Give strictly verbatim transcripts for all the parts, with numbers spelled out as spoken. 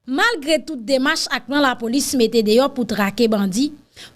Malgre tout demach ak plan lapolis mete deyò pou trake bandi,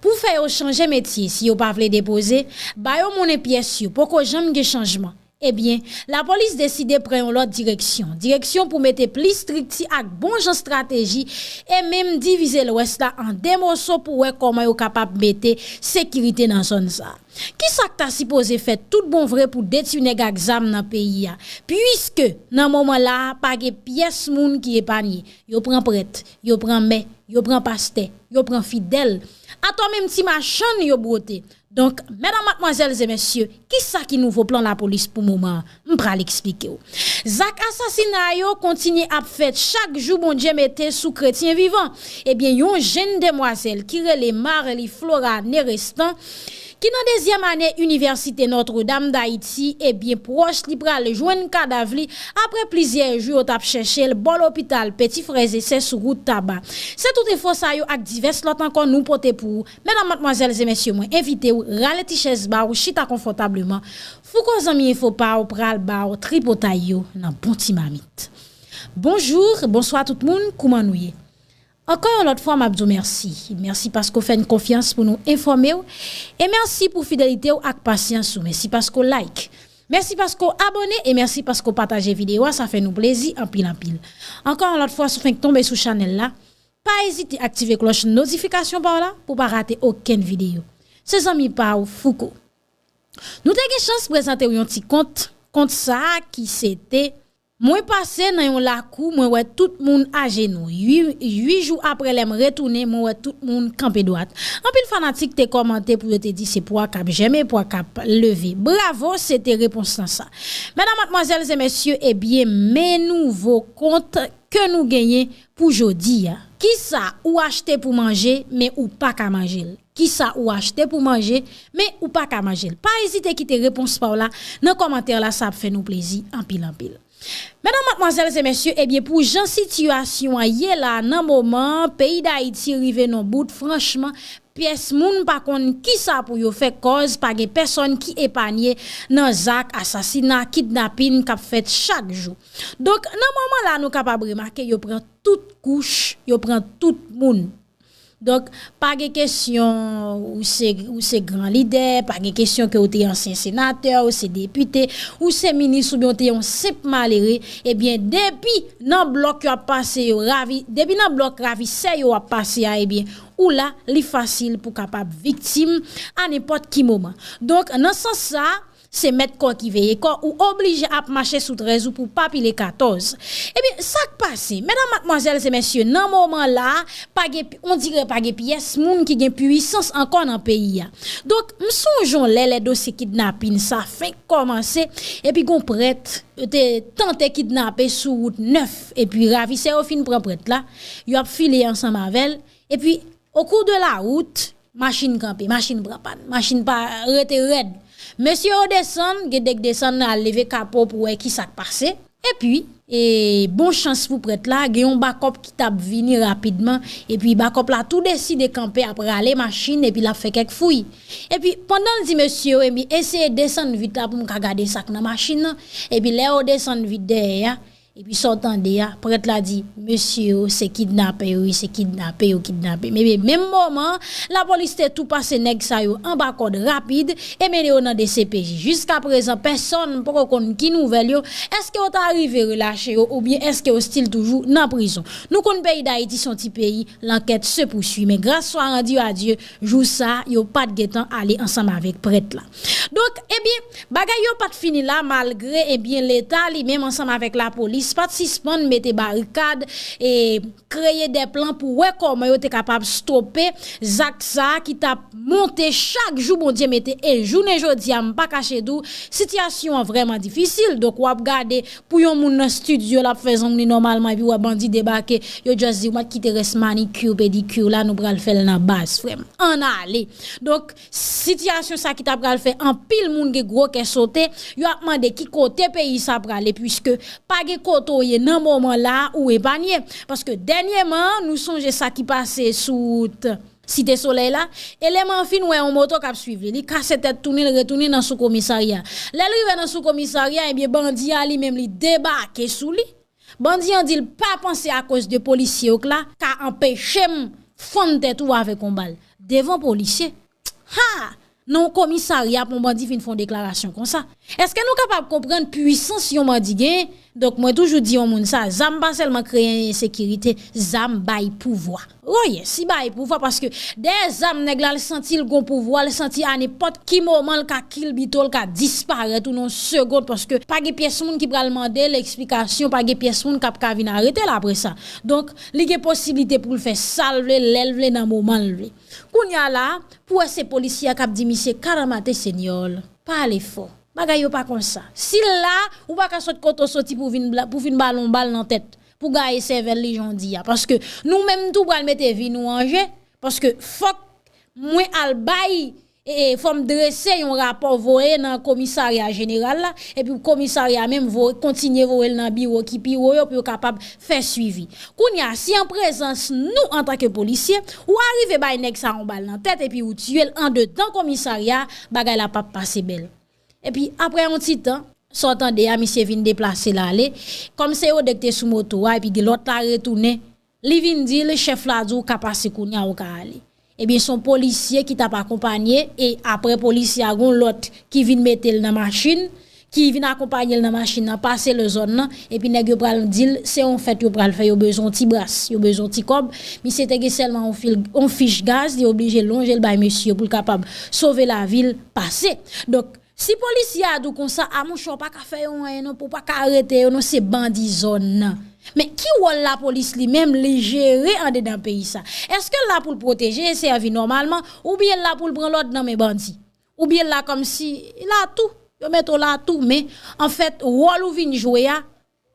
pou fè yo chanje metye si yo pa vle depoze, ba yo monnen pyès yo, poko janm gen chanjman. Ebyen, lapolis deside pran yon lòt direksyon, direksyon pou mete plis estrikti ak bon jan estrateji e menm divize Lwès la an de moso pou wè kòman yo kapab mete sekirite nan zòn sa a. Kisa k ta sipoze fèt tout bon vre pou detwi nèg ak zam nan peyi a? Piske nan moman la a, pa gen pyès moun ki epanye. Yo pran prèt, yo pran mè, yo pran pastè, yo pran fidèl. Atò menm ti machann yo bwote. Donk, medam, madmwazèl e mesye, kisa ki nouvo plan lapolis pou moman an? M pral eksplike w. Zak asasina yo kontinye ap fèt chak jou Bondye mete sou kretyen vivan. Ebyen, yon jenn demwazèl ki rele Marly Flora Nerestan, ki nan dezyèm ane Inivèsite Nòtredam Dayiti, ebyen, pwòch li pral jwenn kadav li apre plizyè jou yo t ap chèche l bò lopital Peti Frè e Sè sou wout Taba. Se tout enfo sa yo ak divès lòt ankò nou pote pou ou. Medam, madmwazèl e mesye, mwen envite w rale ti chèz ba w, chita konfòtableman. Fouko zanmi enfo pa w pral ba w tripotay yo nan bon ti mamit. Bonjou, bonswa tout moun, kouman nou ye? Ankò yon lòt fwa, m ap di w mèsi. Mèsi paske w fè n konfyans pou nou enfòme w. E mèsi pou fidelite w ak pasyans ou. Mèsi paske w like. Mèsi paske w abòne e mèsi paske w pataje videyo a, sa fè nou plezi anpil, anpil. Ankò yon lòt fwa, si w fenk tonbe sou chanèl la, pa ezite aktive klòch notifikasyon pa w la pou w pa rate okenn videyo. Se zanmi pa w, Fouko. Nou te gen chans prezante w yon ti kont, kont sa a ki se te, mwen pase nan yon lakou, mwen wè tout moun ajenou. Ui, uit jou apre lè m retounen, mwen wè tout moun kanpe dwat. Anpil fanatik te kòmante pou yo te di se pwa k ap jèmen, pwa k ap leve. Bravo, se te repons lan sa. Medam, madmwazèl e mesye, ebyen, men nouvo kont ke nou genyen pou jodi a. Kisa ou achte pou manje, men ou pa ka manje l? Kisa ou achte pou manje, men ou pa ka manje l? Pa ezite kite repons pa w la nan kòmantè la, sa ap fè nou plezi anpil, anpil. Medam, madmwazèl e mesye, ebyen, pou jan sitiyasyon an ye la nan moman an, peyi Dayiti rive nan bout, franchman, pyès moun pa konn kisa pou yo fè, kòz pa gen pèsòn ki epanye nan zak asasina, kidnapin k ap fèt chak jou. Donk, nan moman la, nou kapab remake yo pran tout kouch, yo pran tout moun. Donk, pa gen kesyon ou se, ou se gran lidè, pa gen kesyon ke ou te ansyen senatè, ou se depite, ou se minis oubyen ou te yon senp malere, ebyen, depi nan blòk yo ap pase yo, ravi, depi nan blòk ravisè yo ap pase a, ebyen, ou la, li fasil pou kapab viktim a nenpòt ki moman. Donk, nan sans sa, se mèt kò ki veye kò, ou oblije ap mache sou trèz ou pou pa pile katòz. Ebyen, sa k pase? Medam, madmwazèl e mesye, nan moman la a, pa gen, on dirè pa gen pyès moun ki gen pwisans ankò nan peyi a. Donk, m sonje yon lè, lè dosye kidnapin sa fenk kòmanse, epi gon prèt, yo te tante kidnape sou wout nèf, epi ravisè yo fin pran prèt la, yo ap file ansanm avè l, epi, au cours de la route, machin kanpe, machin pran pàn, machin pa rete rèd. Mesye yo desann, gen de k desann al leve kapo pou wè ki sa k pase. Epi, e, bon chans pou prèt la, gen yon bakòp ki t ap vini rapidman, epi bakòp la tou deside kanpe ap rale machin, epi l ap fè kèk fouy. Epi, pandan l di mesye yo, epi eseye desann vit la pou m ka gade sa k nan machin nan, epi lè yo desann vit dèyè a, epi sa w tande a, prèt la di, mesye yo, se kidnapè yo ye, se kidnape yo kidnape. Men, men, menm moman an, lapolis te tou pase nèg sa yo anba kòd rapid e mennen yo nan D C P J. Jiskaprezan, pèsòn poko konn ki nouvèl yo, èske yo ta rive relache yo oubyen èske yo still toujou nan prizon. Nou konn peyi Dayiti se yon ti peyi, l'enquête se poursuit. Men grâce soit rendue à Dieu, jou sa, yo pa t gentan ale ansanm avèk prèt la. Donk, ebyen, bagay yo pa t fini la, malgre, ebyen, Leta li menm ansanm avèk lapolis pa t sispann mete barikad e kreye de plan pou wè kòman yo te kapab stope zak sa a ki t ap monte chak jou Bondye mete. E jounen jodi a, m pa kache di w, sitiyasyon an vrèman difisil. Donk, w ap gade pou yon moun nan estidyo, l ap fè zong li nòmalman, epi w wè bandi debake, yo just di, "W mèt kite rès manikir, pedikir la, nou pral fè l nan baz, frè m. Ann ale." Donk, sitiyasyon sa ki ta pral fè anpil moun gen gwo kè sote, yo ap mande ki kote peyi sa prale, piske pa gen kote w ye nan moman la ou epanye. Paske dènyèman, nou sonje sa ki pase sou wout Site Solèy la, eleman an fin wè yon moto k ap swiv li. Li kase tèt tounen, l retounen nan sou komisarya. Lè l rive nan sou komisarya, ebyen, bandi a li menm li debake sou li. Bandi an di l pa panse akoz de polisye yo k la ka anpeche m fann tèt ou avèk yon bal devan polisye. Ha! Nan yon komisarya pou yon bandi vin fè yon deklarasyon konsa. Èske nou kapab konprann pwisans yon bandi genyen? Donk, mwen toujou di yon moun sa, zam pa sèlman kreye ensekirite, zam bay pouvwa. Oh yes, li bay pouvwa paske dèyè zam nèg la, l santi l gon pouvwa, l santi a nenpòt ki moman l ka kilbite w, l ka disparèt ou nan yon segonn paske pa gen pyès moun ki pral mande l eksplikasyon, pa gen pyès moun k ap ka vin arete l apre sa. Donk, li gen posiblite pou l fè sa l vle, lè l vle, nan moman l vle. Kounye a la, pou wè se polisye a k ap di misye, "Kalamate senyòl, pale fò." Bagay yo pa konsa. Si l la, ou pa ka sot kote w soti pou vin, bla- pou vin ba l yon bal nan tèt, pou gaye sèvèl li jan w di a. Paske nou menm tou pral mete vi nou an je. Paske fòk mwen al bay, e, e, fò m drese yon rapò voye nan komisarya jeneral la, epi komisarya menm voye, kontinye voye l nan biwo ki pi wo yo pou yo kapab fè swivi. Kounye a, si an prezans nou antanke polisye, ou arive bay nèg sa yon bal nan tèt epi ou tiye l andedan komisarya, bagay la p ap pase bèl. Epi, apre yon ti tan, sa w tande a, misye vin deplase l ale. Kòm se Rodè k te sou moto a, epi gen lòt la retounen. Li vin di l, chèf la di w ka pase kounye a, ou ka ale. Ebyen, se yon polisye ki t ap akonpanye, e apre polisye a, gen yon lòt ki vin mete l nan machin, ki vin akonpanye l nan machin nan, pase l zòn nan, epi nèg yo pral di l, se yon fèt yo pral fè, yo bezwen yon ti bras, yo bezwen yon ti kòb. Misye te gen sèlman yon fil, yon fich gaz, li oblije lonje l bay mesye yo pou l kapab sove lavi l, pase. Donk, si polisye a di w konsa, a monchè, w pa ka fè yo anyen non, pou w pa ka arete yo non, se bandi zòn nan. Men ki wòl lapolis li menm li jere andedan peyi sa? Èske l la pou l pwoteje e sèvi nòmalman, oubyen l la pou l pran lòd nan men bandi? Oubyen l la kòmsi l la tou, yo mete w la tou, men anfèt, wòl ou vin jwe a,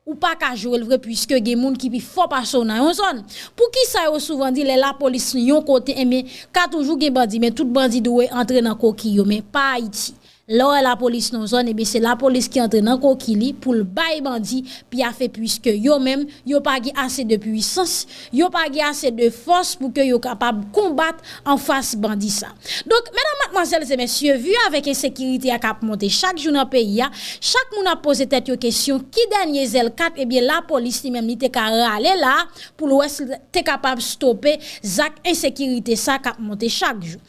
ou pa ka jwe l vre, piske gen moun ki pi fò pase w nan yon zòn. Poukisa yo souvan di lè lapolis yon kote, enben, ka toujou gen bandi, men tout bandi dwe antre nan koki yo, men pa Ayiti. Lè w wè lapolis nan yon zòn, enben, se lapolis ki antre nan koki li pou l bay bandi pyafe, piske yo menm, yo pa gen ase de pwisans, yo pa gen ase de fòs pou ke yo kapab konbat anfas bandi sa. Donk, medam, madmwazèl e mesye, vi avèk ensekirite a k ap monte chak jou nan peyi a, chak moun ap poze tèt yo kesyon, ki dènye zèl kat, ebyen, lapolis li menm li te ka rale la pou l wè si l te kapab stope zak ensekirite sa k ap monte chak jou.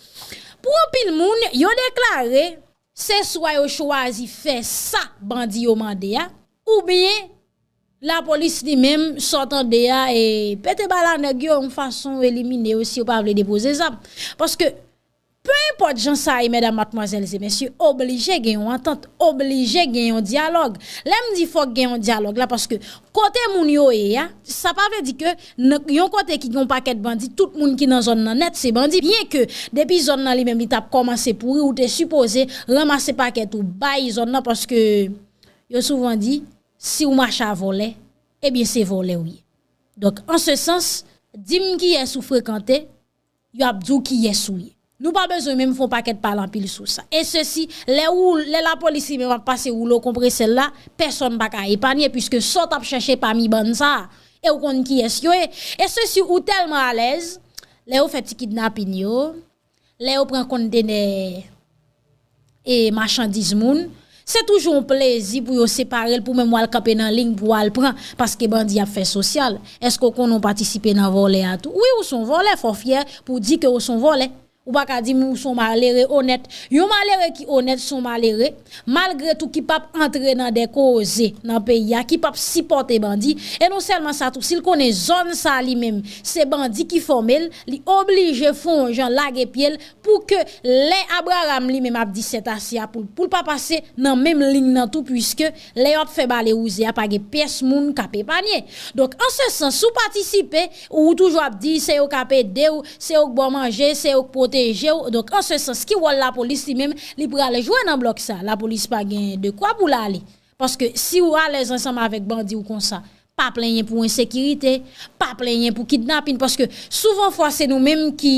Pou anpil moun, yo deklare se swa yo chwazi fè sa bandi yo mande a, oubyen lapolis li menm, sa w tande a, e pete bal a nèg yo yon fason elimine yo si yo pa vle depoze zam. Paske, pe enpòt jan sa ye, medam, madmwazèl e mesye, oblije gen yon antant, oblije gen yon dyalòg. Lè m di fòk gen yon dyalòg la, paske kote moun yo ye a, sa pa vle di ke nan yon kote ki gen yon pakèt bandi, tout moun ki nan zòn nan nèt se bandi. Byenke depi zòn nan li menm li t ap kòmanse pouri, ou te sipoze ranmase pakèt ou bay zòn nan, paske yo souvan di, si w mache a vòlè, ebyen se vòlè w ye. Donk, an se sans, di m kiyès ou frekante, y ap di w kiyès ou ye. Nou pa bezwen menm fè yon pakèt pale anpil sou sa. E sesi, lè ou, lè lapolis li menm ap pase woulo konpresè l la, pèsonn pa ka epanye, piske sa w t ap chèche pami bann sa a, e ou konn kiyès yo ye. E sesi, ou tèlman alèz, lè yo fè ti kidnapin yo, lè yo pran kontenè e machandiz moun, se toujou yon plezi pou yo separe l, pou menm w al kanpe nan liy pou w al pran, paske bandi ap fè sosyal. Èske w konnen w patisipe nan vòlè a tou? Wi, ou se yon vòlè, fò w fyè pou w di ke w se yon vòlè. Ou pa ka di m ou se yon malere onèt. Yon malere ki onèt se yon malere, malgre tou ki p ap antre nan de koze nan peyi a, ki p ap sipòte bandi. E non sèlman sa tou, si l konnen zòn sa li menm, se bandi ki fòme l, li oblije fè yon jan lage pye l, pou ke lè Abraram li menm ap di sètase a pou l, pou l pa pase nan menm liy nan tou, piske lè yo ap fè bale wouze a, pa gen pyès moun k ap epanye. Donk, an se sans, si w patisipe, ou toujou ap di se yo k ap ede w, se yo k ba w manje, se yo k pwoteje w. Donk, an se sans, ki wòl lapolis li menm li pral jwe nan blòk sa? Lapolis pa gen de kwa pou l ale. Paske si w alèz ansanm avèk bandi w konsa, pa plenyen pou ensekirite, pa plenyen pou kidnapin, paske souvan fwa se nou menm ki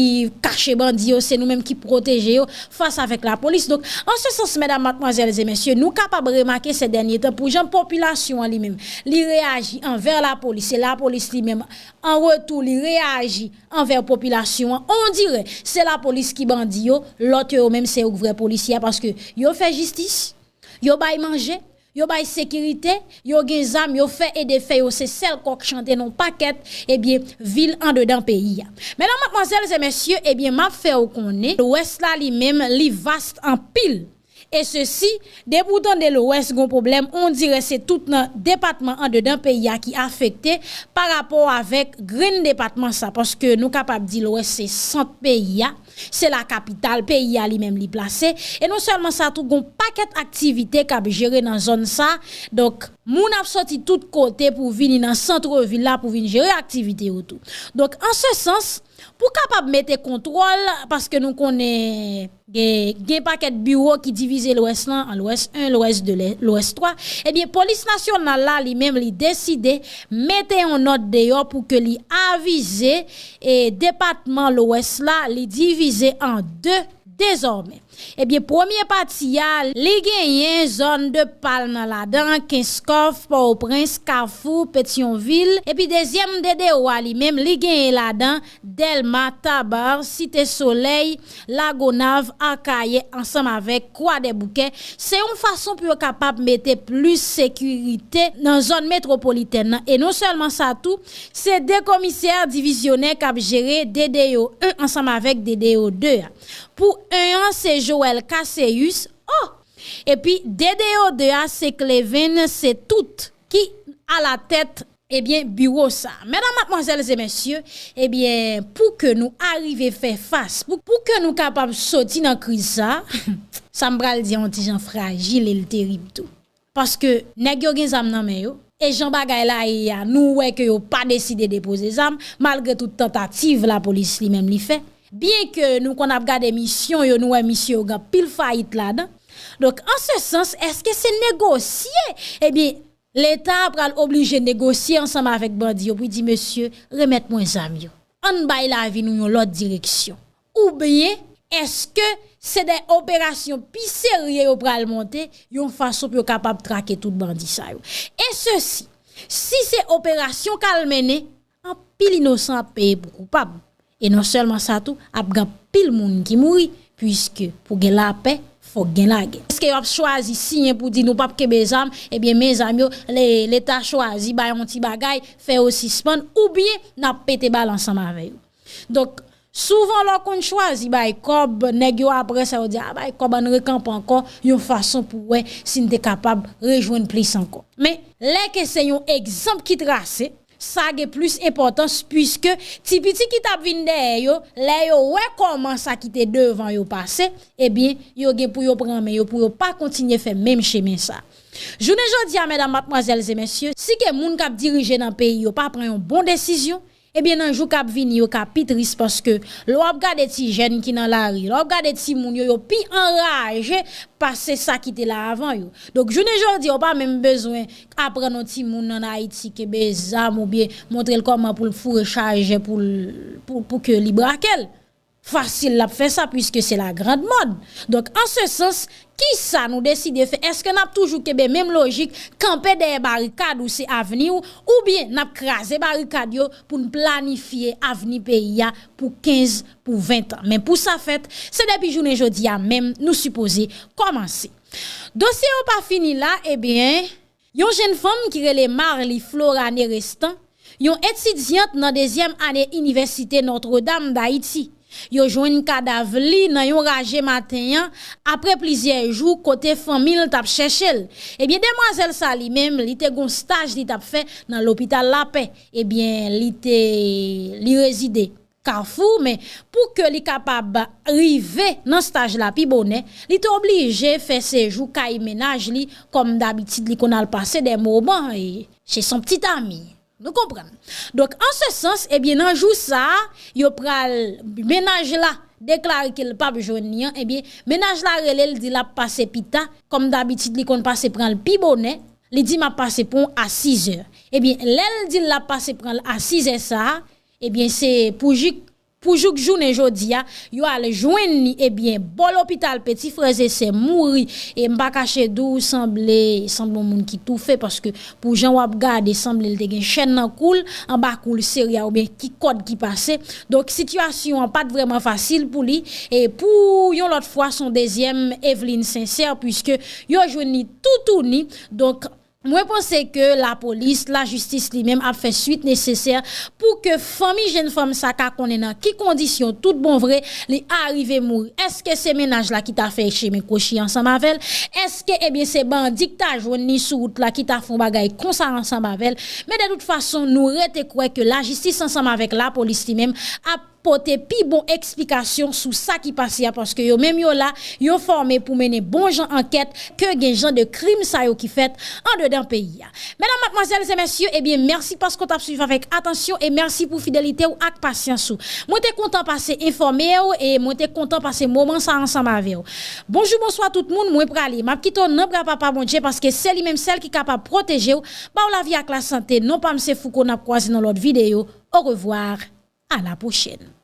kache bandi yo, se nou menm ki pwoteje yo fas avèk lapolis. Donk, an se sans, medam, madmwazèl e mesye, nou kapab remake se dènye tan pou jan popilasyon an li menm, li reyaji anvè lapolis, e lapolis li menm, an retou, li reyaji anvè popilasyon an. Ondirè, se lapolis ki bandi yo, lòt yo, yo menm, se yo k vrè polisye a, paske yo fè jistis, yo bay manje, yo bay sekirite, yo gen zam, yo fè e defè, yo se sèl kòk chante nan pakèt, ebyen, vil andedan peyi a. Medam, madmwazèl e mesye, ebyen, m ap fè w konnen, Lwès la li menm, li vas anpil. E sesi, depi w tande Lwès gon pwoblèm, on dirè se tout nan depatman andedan peyi a ki afekte pa rapò avèk grenn depatman sa, paske nou kapab di Lwès se sant peyi a, se la kapital peyi a li menm li plase, e non sèlman sa tou, gon pakèt aktivite k ap jere nan zòn sa, donk, moun ap soti tout kote pou vini nan sant vil la pou vin jere aktivite yo tou. Donk, an se sans, pou kapab mete kontwòl, paske nou konnen gen, gen pakèt biwo ki divize Lwès lan an Lwès en, Lwès de, Lwès twa, ebyen, polis nasyonal la, li menm, li deside mete yon nòt deyò pou ke li avize, e, depatman Lwès la, li divize an de dezòmè. Ebyen, premye pati a, li genyen zòn de Palm nan ladan, Kenskòf, Pòtoprens, Kafou, Petyonvil. Epi dezyèm D D O a li menm, li genyen ladan Dèlma, Tabar, Site Solèy, Lagonav, Akayè, ansanm avèk Kwadèboukè. Se yon fason pou yo kapab mete plis sekirite nan zòn metwopolitèn nan. E non sèlman sa tou, se de komisè divizyonè k ap jere D D O en ansanm avèk D D O de a. Pou en an, se Joël Casséus. Oh! Epi D D O de a, se Cleven, se tout ki alatèt, ebyen, biwo sa. Medam, madmwazèl e mesye, ebyen, pou ke nou arive fè fas, pou, pou ke nou kapab soti nan kriz sa, sa m pral di a yon ti jan frajil e l terib tou. Paske nèg yo gen zam nan men yo, e jan bagay la ye a, nou wè ke yo pa deside depoze zam, malgre tout tantativ lapolis li menm li fè. Byen ke nou konn ap gade misyon yo, nou wè misyon yo gen anpil fayit ladan. Donk, an se sans, èske se negosye? Ebyen, Leta a pral oblije negosye ansanm avèk bandi yo pou di, mesye, remèt mwen zam yo. Ann bay lavi nou yon lòt direksyon. Oubyen, èske se de operasyon pi serye yo pral monte, yon fason pou yo kapab trake tout bandi sa yo? E sesi, si se operasyon k al mennen, anpil inosan ap peye pou koupab. E non sèlman sa tou, ap gen anpil moun ki mouri, piske pou gen lapè, fòk gen lagè. Èske yo ap chwazi siyen pou di nou p ap kenbe zam, ebyen men zam yo, le-, Leta chwazi bay yon ti bagay, fè yo sispann, oubyen n ap pete bal ansanm avè yo? Donk, souvan lè w konn chwazi bay kòb, nèg yo apre sa yo di, a, bay kòb, ann rekanpe ankò, yon fason pou wè si n te kapab rejwenn plis ankò. Men, lè ke se yon egzanp ki trase, sa gen plis enpòtans, piske ti piti ki t ap vin dèyè yo, lè yo wè kòman sa ki te devan yo pase, ebyen, yo gen pou yo pran men yo, pou yo pa kontinye fè menm chemen sa. Jounen jodi a, medam, madmwazèl e mesye, si ke moun k ap dirije nan peyi yo pa pran yon bon desizyon, ebyen, nan jou k ap vini yo ka pi tris, paske lè w ap gade ti jèn ki nan lari, lè w ap gade timoun yo, yo pi anraje pase sa ki te la avan yo. Donk, jounen jodi a, ou pa menm bezwen aprann yon timoun ann Ayiti kenbe zam oubyen montre l kòman pou l foure chajè pou l, pou, pou ke li brake l. Fasil l ap fè sa, piske se la grande mode. Donk, an se sans, kisa nou deside fè? Èske n ap toujou kenbe menm lojik, kanpe dèyè barikad ou se avni w, oubyen n ap kraze barikad yo pou n planifye avni peyi a pou kenz, pou ven tan? Men pou sa fèt, se depi jounen jodi a menm nou sipoze kòmanse. Dosye yo pa fini la, ebyen, yon jèn fanm ki rele Marly Florane Restan, yon etidyant nan dezyèm ane Inivèsite Notre Dame d'Haïti. Yo jwenn kadav li nan yon raje maten an, apre plizyè jou kote fanmi l t ap chèche l. Ebyen, demwazèl sa li menm, li te gon staj li t ap fè nan lopital Lapè. Ebyen, li te, li rezide Kafou, men pou ke li kapab rive nan staj la pi bonè, li te oblije fè sejou kay mennaj li, kòm dabitid li konn al pase de moman, e chez son petit ami. Nou konprann. Donk, an se sans, ebyen, nan jou sa a, yo pral, mennaj la deklare ke l p ap jwenn li an, ebyen, mennaj la rele l, di l ap pase pita, kòm dabitid li konn pase pran l pi bonè, li di m ap pase pran w a sizè. Ebyen, lè l di l ap pase pran l a sizè sa a, ebyen, se pou jik Pou jouk jounen jodi a, yo al jwenn li, ebyen, bò lopital, peti frè e sè mouri. E m pa kache di w, sanble, sanble yon moun ki toufe, paske pou jan w ap gade, sanble l te gen chèn nan kou l, anba kou l sere a, oubyen ki kòd ki pase. Donk, sitiyasyon an pa t vrèman fasil pou li. E pou yon lòt fwa, se yon dezyèm Eveline Sincère, puiske yo jwenn li toutouni. Donk, mwen panse ke lapolis, lajistis li menm ap fè swit nesesè pou ke fanmi jenn fanm sa ka konnen nan ki kondisyon tout bon vre li arive mouri. Èske se mennaj la ki ta fè chemen kwochi ansanm avè l? Èske, ebyen, se bandi k ta jwenn li sou wout la ki ta fè yon bagay konsa ansanm avè l? Men de tout fason, nou rete kwè ke lajistis ansanm avèk lapolis li menm ap pote pi bon eksplikasyon sou sa ki pase a, paske yo menm yo la, yo fòme pou mennen bon jan ankèt ke gen jan de krim sa yo ki fèt andedan peyi a. Medam, madmwazèl e mesye, ebyen, mèsi paske w t ap swiv avèk atansyon e mèsi pou fidelite w ak pasyans ou. Mwen te kontan pase enfòme w e mwen te kontan pase moman sa ansanm avè w. Bonjou, bonswa tout moun, mwen prale. M ap kite w nan bra Papa Bondye paske se li menm sèl ki kapab pwoteje w, ba w lavi ak lasante. Non pa m se Fouco, n ap kwaze nan lòt videyo. Orevwa, a la pwochèn.